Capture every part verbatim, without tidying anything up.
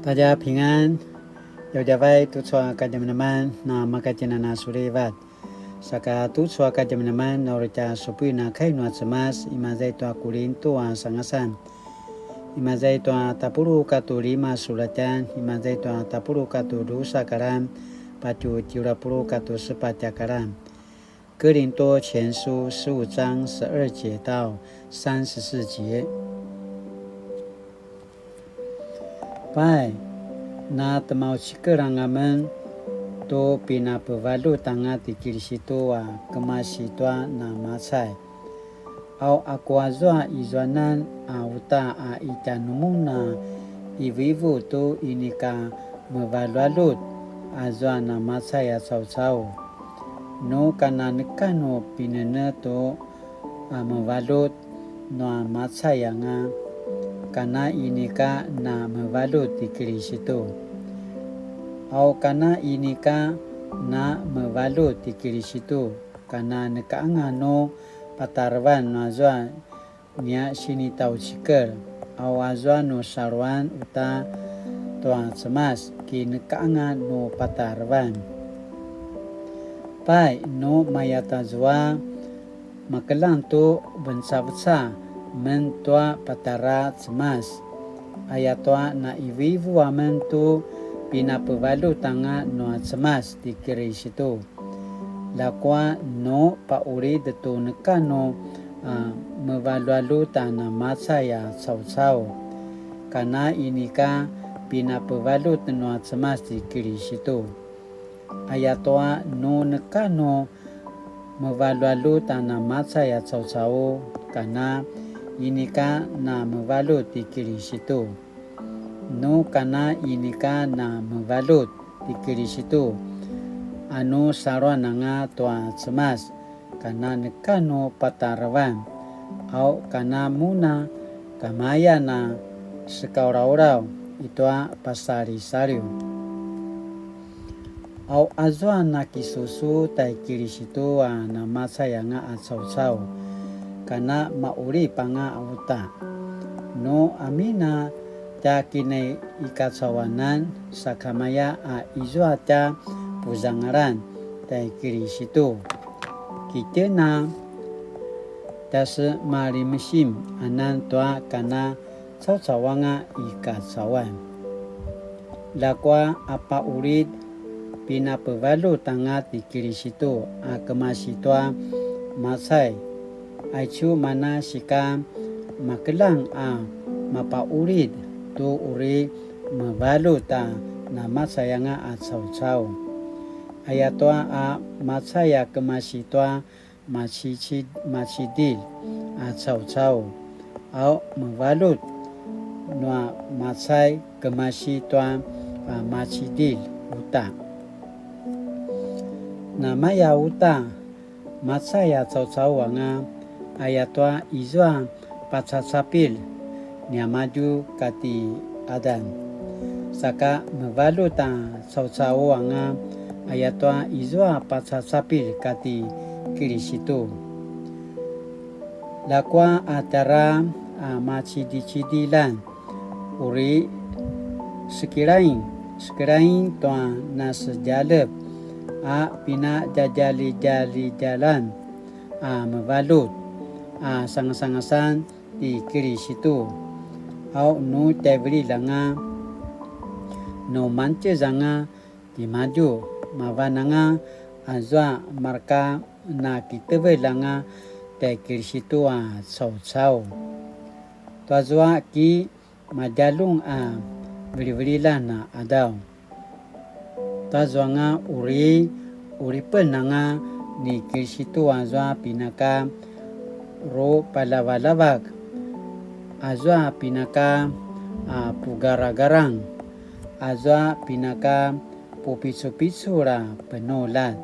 大家平安, djavadjavay tucu a kadjamadjaman na makatjinana sulivat. Saka tucu a kadjamadjaman na uri tja supuin a kai nua Cemas, imaza i tua Kulintu a sangasan. Imaza i tua tapuluq katua lima sulatjan, imaza i tua tapuluq katua drusa karan, patje tjelu a puluq katua sepatj a karan. 哥林多前书十五章十二节到三十四节。 Pai, na temaucikel anga men tu pinapevaljut anga ti Kilisitu a kemasi tua namacay. Au aku azua izuanan a uta a i tjanumun a ivuivu tu inika mevaljuvaljut azua namacay a caucau. Nu kana neka nu pinenetj tu a mevaljut nua macay anga, kana inika na mevaljut ti Kilisitu. Au kana inika na mevaljut ti Kilisitu, kana neka anga nu patarevan nua zua nia sinitaucikel, au azua nu saluan uta tua Cemas, ki neka anga nu patarevan. Pai, nu mayatazua makeljang tu vencaveca men tua patjara Cemas. Ayatua na ivuivu amen tu pinapevaljut anga nua Cemas ti Kilisitu. Ljakua nu paqulid tu neka nu a mevaljuvaljut a namacay a caucau, kana inika pinapevaljut nua Cemas ti Kilisitu. Ayatua nu neka nu mevaljuvaljut a namacay a caucau, kana inika na mevaljut ti Kilisitu. Nu kana inika na mevaljut ti Kilisitu, a nu saluan anga tua Cemas, kana neka nu patarevan, au kana mun a kamayan a sekaulaulaw i tua pasalisaliw. Au azua nakisusu tai Kilisitu a namacay anga a caucau, kana maqulip anga a uta. Nu amin a tja kinaikacauanan sakamaya a izua tja puzangalan tai Kilisitu, kitjen a tja semalimesim anan tua kana caucau anga i kacauan. Ljakua a paqulid pinapevaljut anga ti Kilisitu a kemasi tua macay. Aicu mana sika makeljang a mapaqulid tu uri mevaljut a namacay anga a caucau. Ayatua a macay a kemasi tua maci-, macidilj a caucau, au mevaljut nua macay kemasi tua a macidilj uta. Namaya uta macay a caucau anga, ayatua izua pacacapilj niamadju kati Adan. Saka mevaljut a caucau anga, ayatua izua pacacapilj kati Kilisitu. Ljakua a tjara a macidicidiljan, uri sekilain, sekilain tua nasedjalep a pinadjadjalidjalidjalan a mevaljut a sangasangasan ti Kilisitu. Au nu tjaivililj anga, nu mantjez anga timadju, mavan anga azua marka nakitevelj anga tai Kilisitu a caucau. Tuazua ki madjaljun a vilivililjan a qadaw. Tazuanga uri, uripen anga ni Kilisitu azua pinaka rupaljavaljavak, azua pinaka a pugaragarang, azua pinaka pupicupicul a penuljat,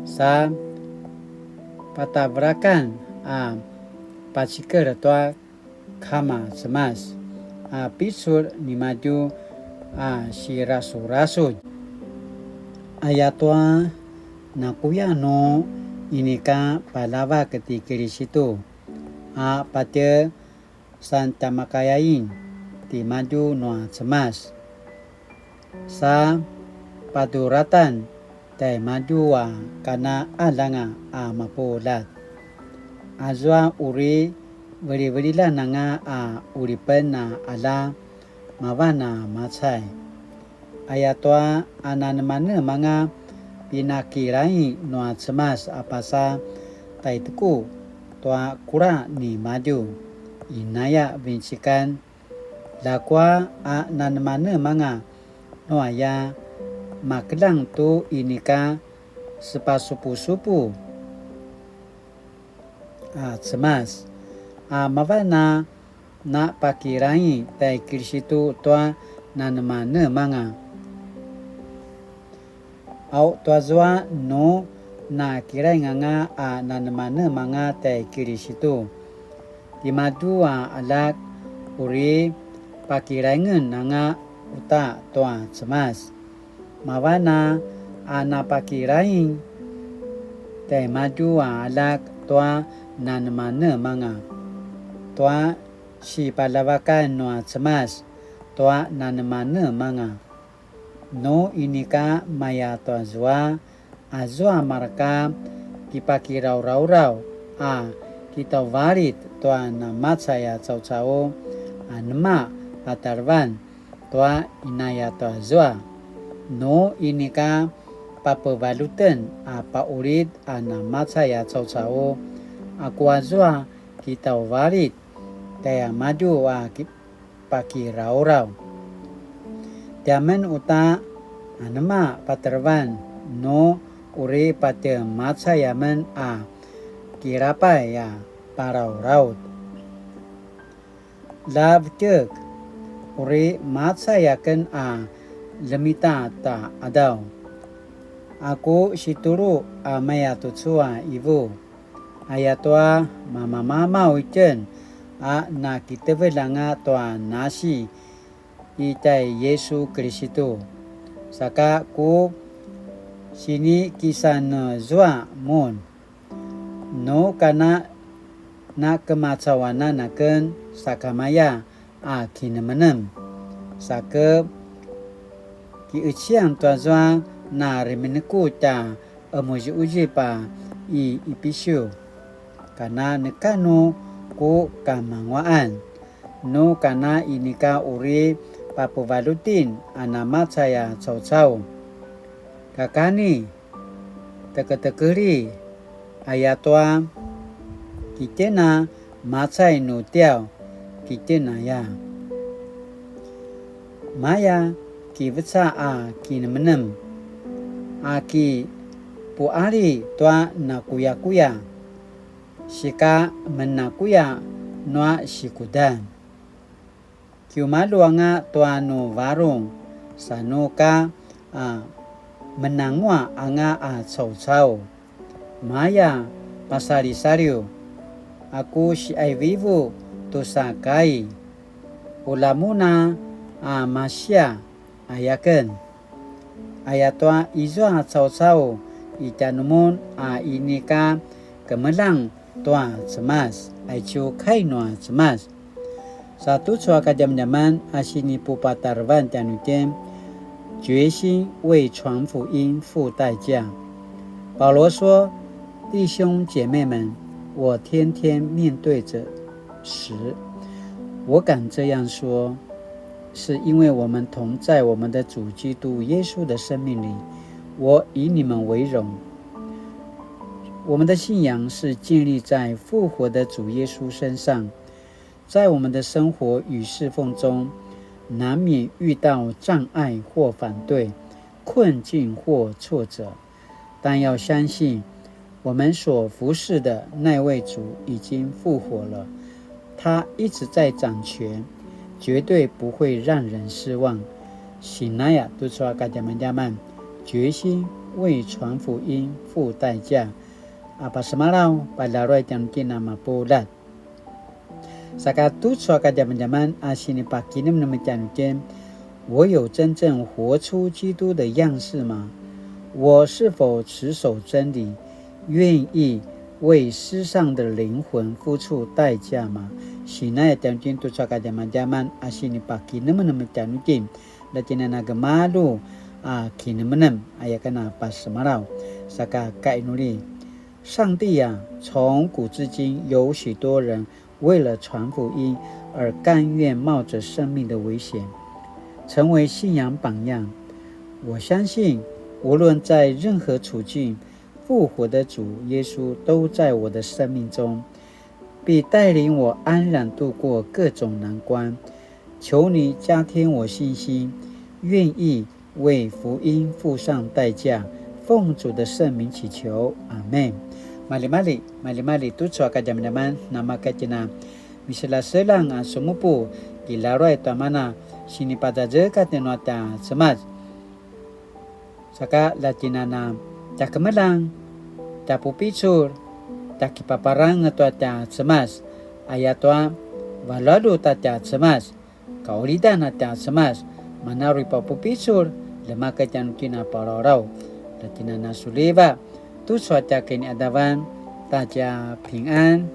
sa patavelakan a pacikel tua Kama Cemas a picul nimadju a sirasurasudj. Ayatua nakuya nu inika paljavak ti Kilisitu a patje santjamakayain timadju nua Cemas. Sa paduratan tjaimadju a kana aljanga a mapuljat. Azua uri veliveliljan anga a qulipen a qalja mavan a macay. Ayatua a nanemanemanga pinakilaing nua Cemas a pasa tjaiteku tua kula nimadju, inaya vinecikan. Ljakua a nanemanemanga nuaya makeljang tu inika sepasupusupu a Cemas, a mavan a napakilaing tjai Kilisitu tua nanemanemanga. Au tuazua nu nakilaing anga a nanemanemanga tjai Kilisitu, timadju a aljak uri pakilaingen anga uta tua Cemas. Mavan a napakilaing tjaimadju a aljak tua nanemanemanga, tua sipaljavakan nua Cemas tua nanemanemanga. Nu inika maya tuazua, azua marka kipakiraurauraw a kitauvalit tua namacay a caucau, anema patarevan tua inaya tuazua? Nu inika papevaluten a paulit a namacay a caucau, aku azua kitauvalit tjaimadju a ki-, pakirauraw. Tiamen uta, anema patarevan nu uri patje macay amen a kilapay a parauraut? Lja vetjek, uri macay aken a ljemita ta qadaw. Aku situlu a maya tucu a ivu, ayatua mamamamaw itjen a nakitevelj anga tua nasi i tjai Yisu Kilisitu, saka ku sinikisanezua mun. Nu kana nakemacawanan aken sakamaya a kinemenem, sake kiqeciyan tuazua na remineku tja qemuziquzip a i Ipisiu, kana neka nu ku kamanguaqan, nu kana inika uri papuvalutin a namacay a caucau. Kakani, teketekeli, ayatua kitjen a macay nu tiaw, kitjen aya. Maya kiveca a kinemenem, a kipuqali tua nakuyakuya, sika menakuya nua sikudan. Kiumalju anga tua nu varung, sa nu ka, a, menanguaq anga a caucau. Maya pasalisaliw, aku siqaivivu tusa kai. Ula mun a, a, masiaq, ayaken. Ayatua izua caucau i tjanumun a inika kemeljang tua Cemas, aicu kai nua Cemas. Sa tucu a kadjamadjaman a sinipupatarevan tjanuitjen, 决心为传福音付代价。保罗说：“弟兄姐妹们，我天天面对着死。”我敢这样说，是因为我们同在我们的主基督耶稣的生命里，我以你们为荣。我们的信仰是建立在复活的主耶稣身上，在我们的生活与侍奉中，难免遇到障碍或反对、困境或挫折，但要相信，我们所服侍的那位主已经复活了，他一直在掌权，绝对不会让人失望。Sinaya tucu a kadjamadjaman, 决心为传福音付代价。A pasemalaw, palaruay tjanuitjen a mapuljat. Saka tucu a kadjamadjaman a sinipakinemnem tjanuitjen, 我有真正活出基督的样式吗？我是否持守真理，愿意为失丧的灵魂付出代价吗？Sinaya tjanuitjen tucu a kadjamadjaman a sinipakinemnem tjanuitjen, Latjinana gemalju a kinemenem aya kana pasemalaw. Saka kainuli. 上帝啊，从古至今有许多人为了传福音而甘愿冒着生命的危险，成为信仰榜样。我相信，无论在任何处境，复活的主耶稣都在我的生命中，必带领我安然度过各种难关。求你加添我信心，愿意为福音付上代价。奉主的圣名祈求，阿门。Maljimalji, maljimalji tucu a kadjamadjaman, namaka tjina miselaselang a semupu, kilaruay tua mana sinipadazekatj nua tja Cemas. Saka latjinana tja kemeljang, tja pupicul, tja kipaparang tua tja Cemas, ayatua valjualjut a tja Cemas, kaulidan a tja Cemas, mana uri papupicul, lemaketj tjanuitjen a palawlaw, latjinana suliva, tucu a tja kiniadavan, ta tja pingan,